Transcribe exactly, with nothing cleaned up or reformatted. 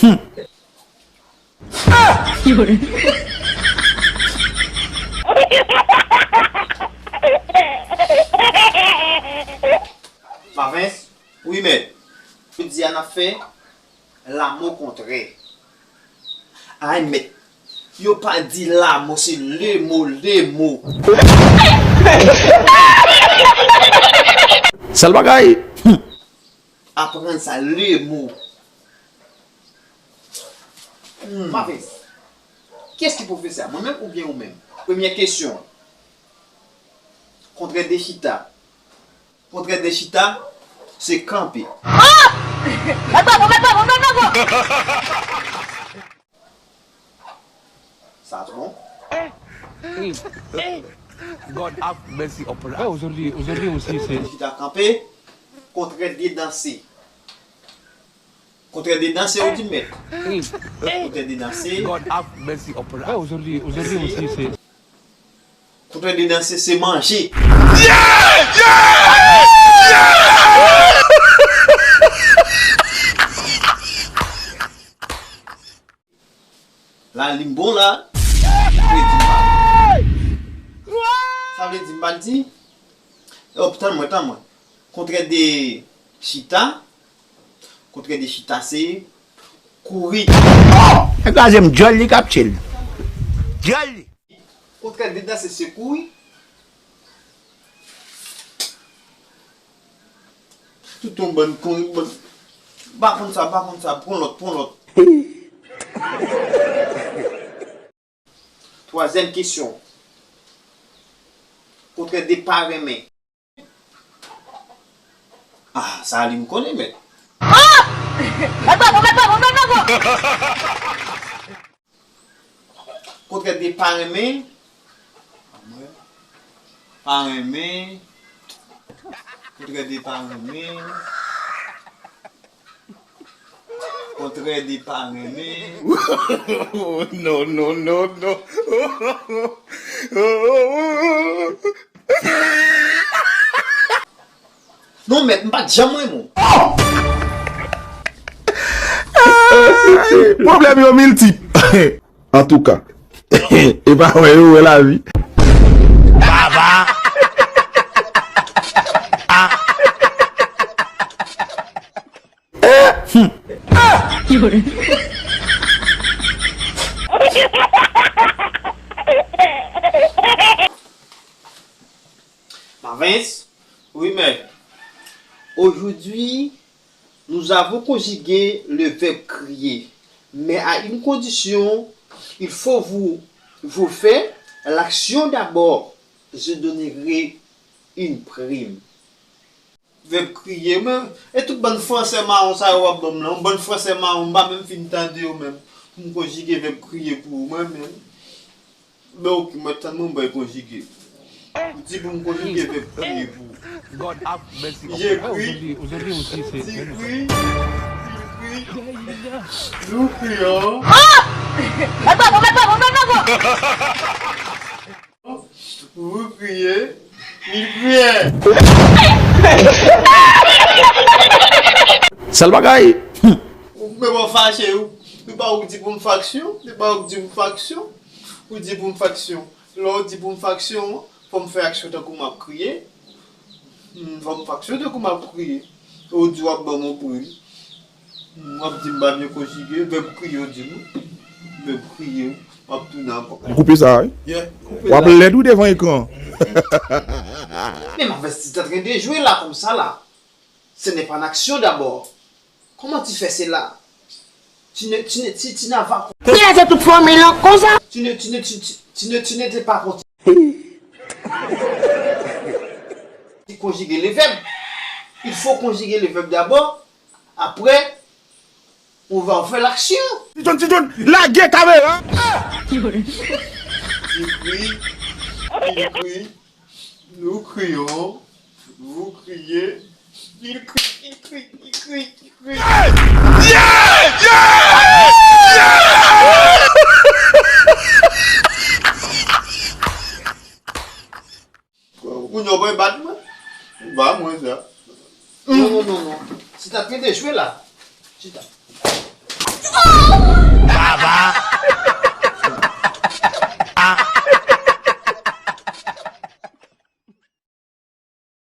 Hmm. Mavens, wi mèt. Jodi a n ap fè lamo kontrè. Ay mèt, yo pa di lamo, se lemo, lemo. Sèl bagay. Aprann sa, lemo. Hmm. Mavens, kiyès ki pwofesè a? Mwen menm oubyen ou menm? Premyè kesyon. Kontrè de chita. Kontrè de chita, se kanpe. Mèt Bravo, mèt Bravo, mèt Bravo! Sa bon? God have mercy upon us. Ozodri, ozodri osi se. Chita kanpe, kontrè de danse. Kontrè de danse, ou di mèt. Kontrè de danse. God have mercy upon us. Ozodri, ozodri osi se. Kontrè de danse, se manje. La, li bon la. Sa vle di m pa. Sa vle di m pa di. Oh, tann mwen, tann mwen. Kontrè de chita. Kontrè de chita, se kouri. Oh! Nèg la, se m djòl li k ap tchil. Djòl li. Kontrè de danse, se kouri. Tout yon bann kouri, bann. M pa konn sa, m pa konn sa. Pran lòt, pran lòt. Twazyèm kesyon. Kontrè de pa renmen. Ah, sa li m konnen, mèt. Ah! Mèt Bravo, mèt Bravo, mèt Bravo! Kontrè de pa renmen. Pa renmen. Kontrè de pa renmen. Kontrè de pa renmen. No, no, no, no. Non, mèt, m pa t janm renmen w. Pwoblèm yo miltip. Antouka, e pa wè yo wè lavi. Baba. Mavens, wi, mèt. Aujourd'hui, nous avons conjugué le verbe crier, mais à une condition, il faut vous, vous faire l'action d'abord. Je donnerai une prime. Vèb kriye, men, e tout bann fransè mawon sa yo w ap ban m lan, yon bann fransè mawon, m pa menm fin tande yo menm. Pou m konjige vèb kriye pou ou, mwen menm. Men oke, mwen tann mwen bay konjige. Ou di pou m konjige vèb kriye pou ou. J'écris, tu cries, il crie, nous crions. Mèt Bravo, mèt Bravo, mèt Bravo! Vous criez, il criait. Sèl bagay. Ou menm w fache, ou, ou pa ou di pou m faksyon, ou pa ou di pou m faksyon, ou di pou m faksyon. Lè w di pou m faksyon, fò m fè aksyon tankou m ap kriye. Hmm, fò m faksyon tankou m ap kriye. Ou di w ap ban m yon prim. Hmm, w ap di m pa byen konjige, vèb kriye w di m. Vèb kriye, w ap tounen ankò. Koupe sa, wi. Yeah, koupe sa. W ap lèd wi devan ekran. Men m avèti, t'es en train de jouer là, comme ça là. Ce n'est pas une action d'abord. Comment tu fais cela? Tu ne, tu ne, tu, tu n'as pas. Mwen lage tout fanmi lan konsa. Tu ne, tu ne, tu, tu, tu ne, tu n'étais pas conti-, conjuguer les verbes. Il faut conjuguer les verbes d'abord. Après, on va faire l'action. Ti John, Ti John, lage kamera. Il crie, il crie, nous crions, vous criez, il crie, il crie, il crie, il crie.